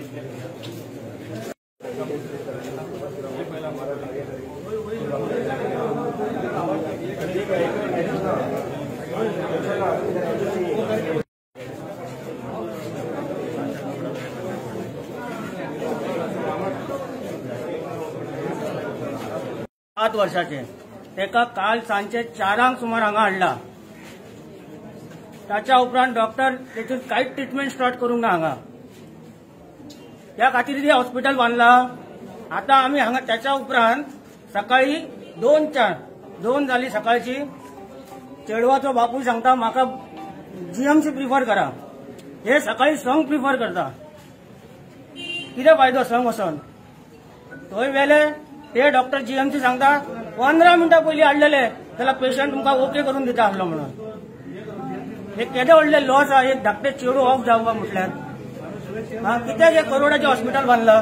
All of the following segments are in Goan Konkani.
सात वर्षाचे तेका काल सांजचे 4 सुमार हांगा हाडला. ताच्या उपरांत डॉक्टर तेचेर कांयच ट्रिटमेंट स्टार्ट करूंक ना हांगा. त्या खातीर ते हॉस्पिटल बांदला. आता आमी हांगा त्याच्या उपरांत सकाळी 2 जाली सकाळची. चेडवाचो बापूय सांगता म्हाका जीएमसी प्रिफर करा. हे सकाळी संघ प्रिफर करता. कितें फायदो संघ वचोन थंय वेले ते डॉक्टर जीएमसी सांगता 15 मिनटां पयलीं हाडलेले जाल्यार पेशंट तुमकां ओके करून दिता आसलो म्हणून. हे केदे व्हडले लॉस आहा. एक धाकटे चेडू ऑफ जावपाक म्हटल्यार कित्याक हे करोडाचें हॉस्पिटल बांदलां.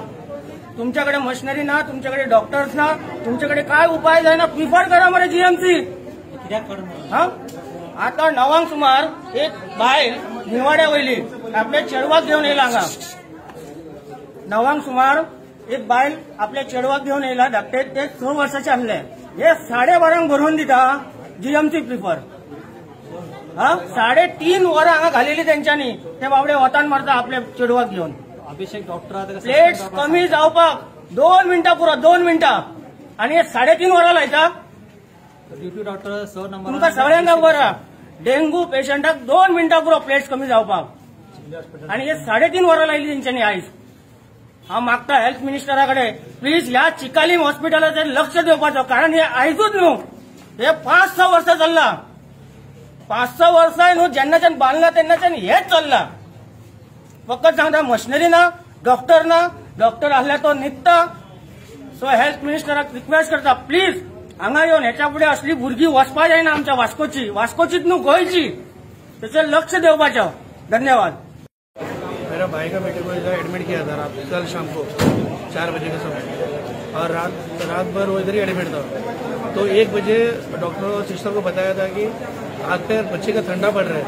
तुमच्याकडे मशिनरी ना, तुमच्याकडे डॉक्टर्स ना, तुमच्याकडे काय उपाय जायना. प्रिफर करा मरे जीएमसी. हा आता 9 सुमार एक बायल निवाड्या वयली आपल्या चेडवाक घेवन येयला हांगा. 9 सुमार एक बायल आपल्या चेडवाक घेवन येयला धाकटे, ते 6 वर्साचे आसले. हे 12:30 बरोवन दिता जीएमसी प्रिफर. हा 3.5 वरां हांगा घालेली तेंच्यांनी. ते बाबडे वतान मारता आपल्या चेडवाक घेवन. अभिषेक डॉक्टर प्लेट्स कमी जावपाक 2 मिनटां पुरो, 2 मिनटां आनी हे 3.5 वरां लायता. ड्युटी डॉक्टर 6 नंबर तुमकां सगळ्यांक खबर आहा डेंगू पेशंटाक 2 मिनटां पुरो प्लेट्स कमी जावपाक आनी हे 3.5 वरां लायली तेंच्यांनी आयज. हांव मागता हेल्थ मिनिस्टरा कडेन प्लीज ह्या चिकालीम हॉस्पिटलाचेर लक्ष दिवपाचो. कारण हे आयजूच न्हू, हे 5-6 वर्सां चल्लां. 5-6 वर्सां न्हू, जेन्नाच्यान बांदलां तेन्नाच्यान हेच चल्लां. फकत सांगता मशिनरी ना, डॉक्टर ना. डॉक्टर आसल्यार तो न्हिदता. सो हेल्थ मिनिस्टराक रिक्वेस्ट करता प्लीज हांगा येवन हेच्या फुडें असली भुरगीं वचपा जायना आमच्या वास्कोची, वास्कोचीच न्हू गोंयची. तेचेर लक्ष दिवपाचें. धन्यवाद. मेरा भाई का बेटे को इधर एडमिट किया था रात कल शाम को 4 बजे के समय, और रात भर वो इधर ही एडमिट था. तो 1 बजे डॉक्टर और सिस्टर को बताया था कि हाथ पैर बच्चे का ठंडा पड़ रहा है.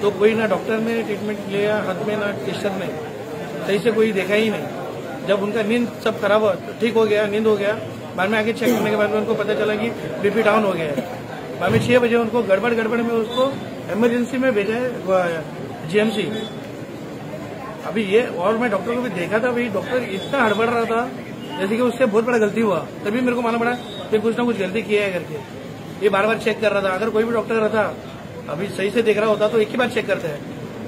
तो कोई ना डॉक्टर ने ट्रीटमेंट लिया हाथ में, ना सिस्टर ने, सही से कोई देखा ही नहीं. जब उनका नींद सब खराब हो ठीक हो गया, नींद हो गया, बाद में आगे चेक करने के बाद में उनको पता चला कि बीपी डाउन हो गया है. बाद में 6 बजे उनको गड़बड़ गड़बड़ में उसको इमरजेंसी में भेजा है जीएमसी. अभी ये और मैं डॉक्टर को भी देखा था, भाई डॉक्टर इतना हड़बड़ रहा था जैसे कि उससे बहुत बड़ा गलती हुआ. तभी मेरे को मालूम पड़ा कि कुछ ना कुछ गलती किया है करके. ये बार बार चेक कर रहा था. अगर कोई भी डॉक्टर रहता अभी सही से देख रहा होता तो एक ही बार चेक करते हैं,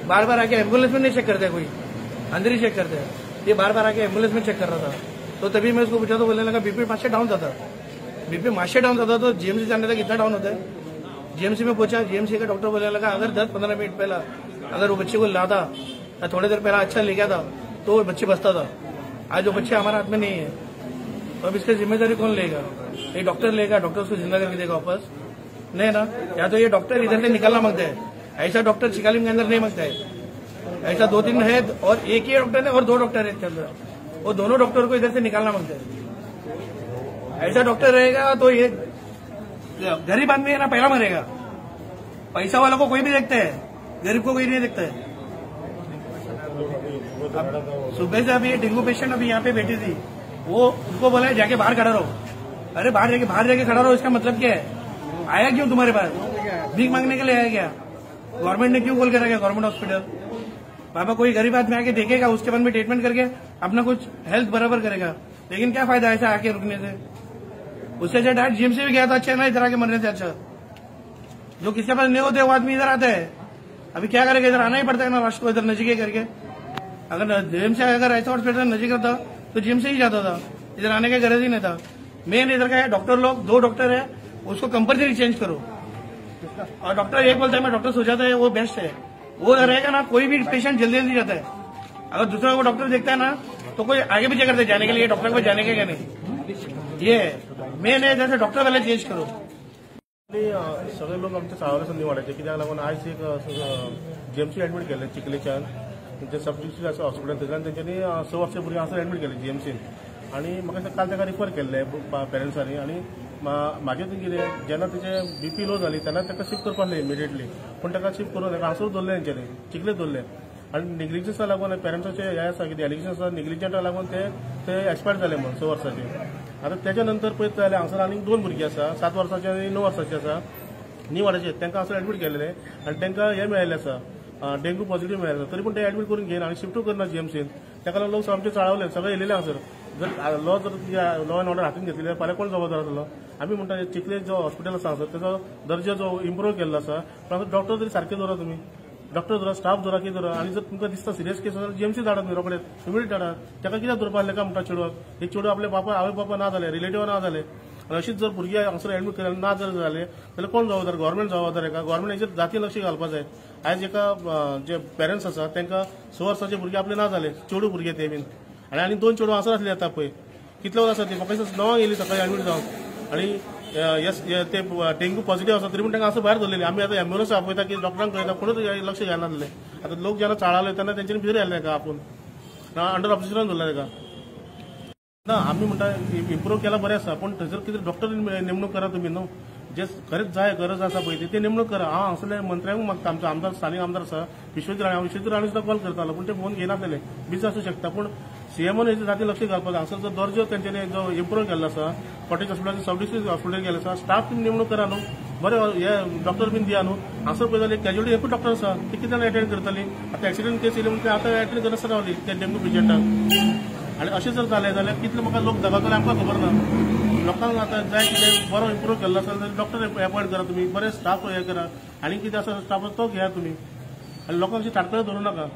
बार बार आके एम्बुलेंस में नहीं चेक करते, कोई अंदर ही चेक करते हैं. ये बार बार आके एम्बुलेंस में चेक कर रहा था. तो तभी मैं उसको पूछा तो बोलने लगा बीपी 5 डाउन था. बीपी 5 डाउन था तो जीएमसी जाने तक इतना डाउन होता है. जीएमसी में पहुंचा, जीएमसी का डॉक्टर बोलने लगा अगर 10-15 मिनट पहला अगर वो बच्चे को लाता या थोड़ी देर पहला अच्छा ले गया था तो वो बच्चे बचता था. आज वो बच्चे हमारे हाथ में नहीं है, तो अब इसकी जिम्मेदारी कौन लेगा? ये डॉक्टर लेगा? डॉक्टर उसको जिंदा करके देगा वापस? नहीं ना. या तो ये डॉक्टर इधर से निकालना मांगता है. ऐसा डॉक्टर चिकालीम के अंदर नहीं मांगता है. ऐसा 2-3 है और एक ही डॉक्टर है और 2 डॉक्टर है इसके अंदर. वो दोनों डॉक्टर को इधर से निकालना मांगते हैं. ऐसा डॉक्टर रहेगा तो ये गरीब आदमी है ना पहला मरेगा. पैसा वाला को कोई भी देखता है, गरीब को कोई नहीं देखता है. सुबह से अभी ये डेंगू पेशेंट अभी यहाँ पे बैठी थी, वो उनको बोला है जाके बाहर खड़ा रहो. अरे बाहर जाके खड़ा रहो, इसका मतलब क्या है? आया क्यों तुम्हारे पास? भीख मांगने के लिए आया क्या? गवर्नमेंट ने क्यों कॉल करा क्या गवर्नमेंट हॉस्पिटल? बाबा कोई गरीब आदमी आके देखेगा, उसके बाद में ट्रीटमेंट करके अपना कुछ हेल्थ बराबर करेगा. लेकिन क्या फायदा ऐसा आके रुकने से? उससे अच्छा डायरेक्ट जिम से भी गया था, अच्छा ना इधर आके मरने से अच्छा. जो किसी के पास नहीं होते वो आदमी इधर आता है. अभी क्या करेगा, इधर आना ही पड़ता है ना लास्ट को, इधर नजीक करके. अगर जिम से अगर ऐसा हॉस्पिटल नजीक रहता तो जिम से ही जाता था, इधर आने का गरज ही नहीं था. मेन इधर का है डॉक्टर लोग, 2 डॉक्टर है, उसको कंपल्सरी चेंज करो. और डॉक्टर एक बोलता है मैं डॉक्टर सुझाता है वो बेस्ट है, वो रहेगा ना कोई भी पेशेंट जल्दी जल्दी जाता है. अगर दूसरा को डॉक्टर देखता है ना तो कोई आगे पीछे करते जाने के लिए, डॉक्टर को जाने के क्या नहीं. ये मेन है जैसे डॉक्टर वाले चेंज करो. सगळे लोक आमच्या साळावले संदीवाड्याचे कित्याक लागून आयज एक जीएमसी एडमीट केल्ले चिखलेच्यान, तेंचे सब डिस्ट्रिक्ट आसा हॉस्पिटल थंयच्यान तेंच्यांनी 6 वर्सां भुरगीं हांगासर एडमीट केले जीएमसीन. आनी म्हाका दिसता काल ताका रिफर केल्ले पेरंट्सांनी. आनी म्हाजें थंय कितें जेन्ना तेजे बीपी लो जाली तेन्ना ताका शिफ्ट करपाक जाय इमिडिएटली, पूण ताका शिफ्ट करून ताका हांगासर दवरलें तेंच्यांनी, चिखले दवरलें. आनी नेग्लिजन्सा लागून पेरंट्साचे हे आसा कितें एलिगेशन आसा, नेग्लिजंटा लागून ते ते एक्सपायर जाले म्हणून 6 वर्साचे. आतां तेच्या नंतर पळयत जाल्यार हांगसर आनीक 2 भुरगीं आसा, 7 वर्साचे आनी 9 वर्साचे आसा, निवाड्याचे, तांकां हांगसर एडमीट केल्ले आनी तांकां हें मेळिल्लें आसा, डेंग्यू पॉझिटिव्ह मेळिल्लें आसा, तरी पूण ते एडमीट करून घेयना आनी शिफ्टूय करना जीएमसीन. ताका लागून लोक सामके चाळवले, सगळे येयलेले हांगसर. जर लॉ जर लॉ एन्ड ऑर्डर हातीन घेतली जाल्यार फाल्यां कोण जबाबदार आसलो? आमी म्हणटा चिखले जो हॉस्पिटल आसा हांगसर तेजो दर्जो जो इम्प्रूव केल्लो आसा, पण डॉक्टर तरी सारके दवरा, तुमी डॉक्टर दवरा, स्टाफ दवरा, कितें दवरा. आनी जर तुमकां दिसता सिरियस केस जाल्यार जीएमसी धाडात न्ही रोखडेच, इमिडिएट धाडात. ताका कित्याक दवरपा आसलें काय म्हणटा चेडवाक? एक चेडूं आपले बापा आवय बापा ना जाले, रिलेटिव्ह ना जाले, आनी अशीच जर भुरगीं हांगसर एडमीट केले ना जर जाले जाल्यार कोण जबाबदार? गव्हर्मेंट जबाबदार एका. गव्हर्मेंट हेचेर जाती लक्ष घालपाक जाय. आयज एका जे पेरंट्स आसा तांकां 6 वर्साचे भुरगे आपले ना जाले, चेडूं भुरगे ते बीन, आनी आनी 2 चेडूं हांगसर आसले. आतां पळय कितले वर्स आसा ती म्हाका दिसता 9 येयली सकाळी एडमीट जावन, आनी येस ते डेंग्यू पॉझिटिव्ह आसा तरी पूण तांकां हांगसर भायर धरलेले. आमी आतां एम्बुलन्स आपयता की डॉक्टरांक कळयता, कोणूच लक्ष घालनासले. आतां लोक जेन्ना चाळाले तेन्ना तेंच्यांनी भितर आयले ताका आपूण अंडर ऑब्जर्वेशन दवरला ताका. ना आमी म्हणटा इम्प्रूव केला बरें आसा, पूण थंयसर कितें डॉक्टर नेमणूक करा तुमी न्हू, जे खरेंच जाय गरज आसा पळय ती नेमणूक करा. हांव हांगसरले मंत्र्यांक मागता, आमचो आमदार स्थानीक आमदार आसा विश्वजीत राणे, हांव विश्वजीत राणे सुद्दां कॉल करतालो पूण ते फोन घेयनासलेले, बिजी आसूं शकता. पूण सीएमओन हेजेर जाती लक्ष घालपाक जाय. हांगसर जो दर्जो तेंच्यांनी जो इम्प्रूव केल्लो आसा, कॉटेज हॉस्पिटलाचे सब डिस्ट्रिक्ट हॉस्पिटल केलें आसा, स्टाफ तुमी नेमणूक करा न्हू, बरें हे डॉक्टर बीन दिया न्हू. हांगसर पळय जाल्यार कॅज्युअलिटी एकूच डॉक्टर आसा, ती कितें एटेंड करतली? आतां एक्सिडंट केस येयली म्हणून ते आतां एटेंड करनासतना रावली त्या डेंग्यू पेशंटाक. आनी अशें जर जालें जाल्यार कितले म्हाका लोक दगावतले आमकां खबर ना. लोकांक आतां जाय कितें बरो इम्प्रूव केल्लो आसा जाल्यार डॉक्टर एपॉयंट करा तुमी, बरे स्टाफ हे करा, आनी कितें आसा स्टाफ तो घेया तुमी, आनी लोकांक अशी ताटकळी धरूं नाका.